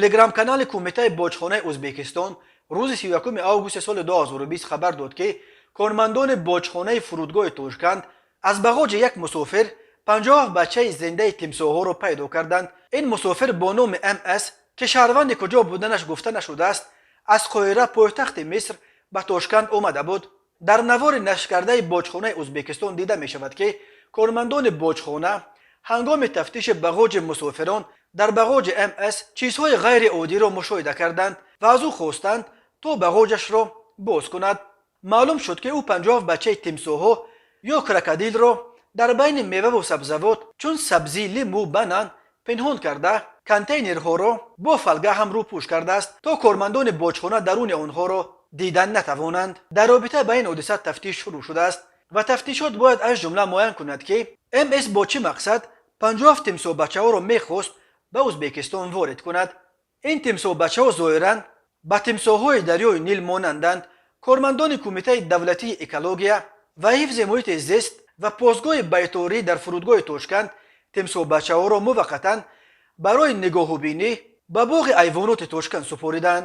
Телеграм-канали Кумитаи боҷхонаи Ӯзбекистон рӯзи 31 августи соли 2020 хабар дод, ки кормандони боҷхонаи фурудгоҳи Тошканд аз бағоҷи як мусофир 57 бачаи зиндаи тимсоҳҳоро пайдо карданд. Ин мусофир бо номи МС, ки шаҳрванди куҷо буданаш гуфта нашудааст, аз Қоҳира, пойтахти Миср, ба Тошканд омада буд. Дар навори нашркардаи боҷхонаи Ӯзбекистон дида мешавад, ки кормандони боҷхона ҳангоми тафтиши бағоҷи мусофирон дар бағоҷи МС чизҳои ғайриоддиро мушоҳида карданд ва аз ӯ хостанд, то бағоҷашро боз кунад. Маълум шуд, ки ӯ 57 бачаи тимсоҳҳо ё крокодилро дар байни меваву сабзавот, чун сабзӣ, лимӯ, банан пинҳон карда, контейнерҳоро бо фолга ҳам рӯпӯш кардааст, то кормандони боҷхона даруни онҳоро дидан натавонанд. Дар робита ба ин ҳодиса тафтиш шурӯъ шудааст ва тафтишот бояд аз ҷумла муайян кунад, ки МС бо чӣ мақсад 57 тимсоҳбачаҳоро мехост ба Ӯзбекистон ворид кунад. Ин тимсоҳбачаҳо зоҳиран ба тимсоҳҳои дарёи Нил монанданд. Кормандони Кумитаи давлатии экология ва ҳифзи муҳити зист ва постгоҳи байторӣ дар фурудгоҳи Тошканд тимсоҳбачаҳоро муваққатан барои нигоҳубинӣ ба боғи ҳайвоноти Тошканд супориданд.